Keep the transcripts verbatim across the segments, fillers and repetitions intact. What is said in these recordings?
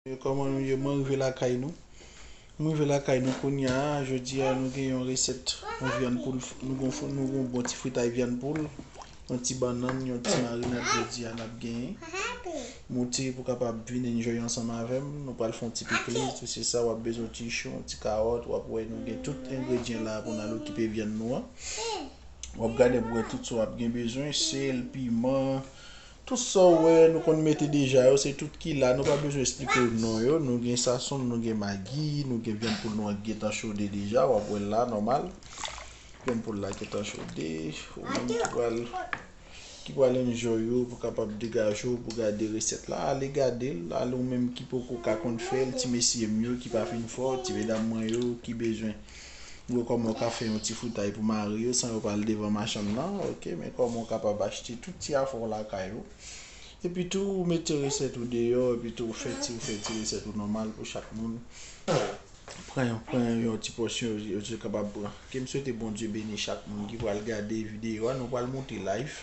Kòman nou ye? Mwen rive lakay nou. Mwen rive lakay nou kounye a. Jodi a, nou gen yon resèt, yon vyann poul, nou gon, nou gon bon ti fritay vyann poul, yon ti bannann, yon ti marinad jodi a n ap genyen. Moute pou kapab vin enjoy ansanm avè m. Nou pral fè yon ti pikliz, tou se sa, w ap bezwen yon ti chou, yon ti kawòt, w ap wè nou gen tout engredyan la pou n al okipe vyann nou an. W ap gade pou wè tout sa w ap gen bezwen, sèl, piman, tout sa w wè nou konn mete deja yo, se tout ki la. Nou pa bezwen esplike w non yo. Nou gen sason, nou gen magi, nou gen vyann poul nou an ki gentan chode deja, w ap wè l la, nòmal. Vyann poul la gentan chode, ou menm ki pral, ki pral enjoy yo, pou kapab degaje w, pou gade resèt la, ale gade l, ale ou menm ki poko ka konn fè l, ti mesye m yo ki pa fin fò, ti medam mwen yo ki bezwen wè kòman w ka fè yon ti fritay pou mari yo san yo pa al devan machann nan, oke, men kòman w kapab achte tout ti afè w lakay ou. Epi tou, ou mete resèt ou deyò, epi tou, ou fè ti, ou fè ti resèt ou nòmal pou chak moun. Pran yon, pran yon ti pòsyon, yo, yo te kapab pran. Ke m swete Bondye beni chak moun ki pral gade videyo a. Nou pral moute live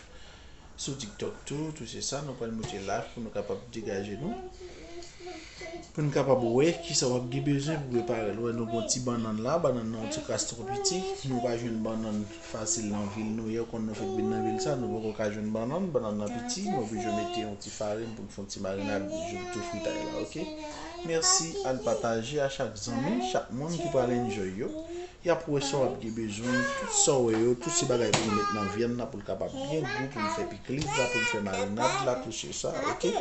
sou TikTok tou, tou se sa, nou pral moute live pou nou kapab degaje nou. Pou n kapab wè kisa w ap gen bezwen pou prepare l. Wè, nou gon ti bannann la, bannann nan yon ti kras twò piti. Nou pa jwenn bannann fasil nan vil nou ye, konn nou fèk vin nan vil sa, nou poko ka jwenn bannann, bannann nan piti, nou oblije mete yon ti farin pou n fè yon ti marinad, jou tou fritay la, oke? Mèsi, al pataje a chak zanmi, chak moun ki pral enjoy yo. Y ap wè sa w ap gen bezwen, tout sa w wè yo, tout se bagay pou nou met nan vyann nan pou l kapab byen gou, pou nou fè pikliz la, pou nou fè marinad la, tou se sa, oke?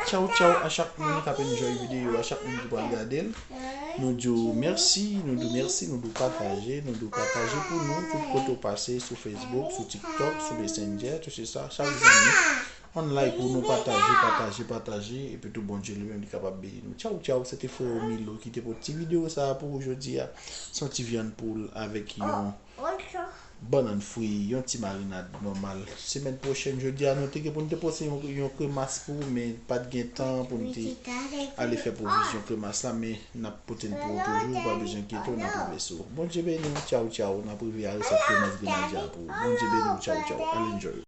Tchaw, tchaw a chak moun k ap enjoy videyo a, chak moun ki pral gade l. Nou di w mèsi, nou di w mèsi, nou di w pataje, nou di w pataje pou nou, tout kote w pase, sou Facebook, sou TikTok, sou Messenger, tou se sa, chak zanmi. Yon like pou nou pataje, pataje, pataje, epi tou Bondye li menm li kapab beni nou. Tchaw, tchaw, se te frè w Milo ki te pote ti videyo sa a pou ou jodi a. Se yon ti vyann poul avèk yon bannann fri, yon ti marinad nòmal. Semèn pwochèn, jodi a, nou te gen pou n te pote yon, yon kremas pou ou, men pa t gen tan pou n te ale fè pwovizyon kremas la, men n ap pote l pou ou toujou, ou pa bezwen enkyete w, n ap rive sou ou. Bondye beni w, tchaw, tchaw, n ap rive a resèt kremas grenadya pou ou. Bondye beni w, tchaw, tchaw, al enjoy.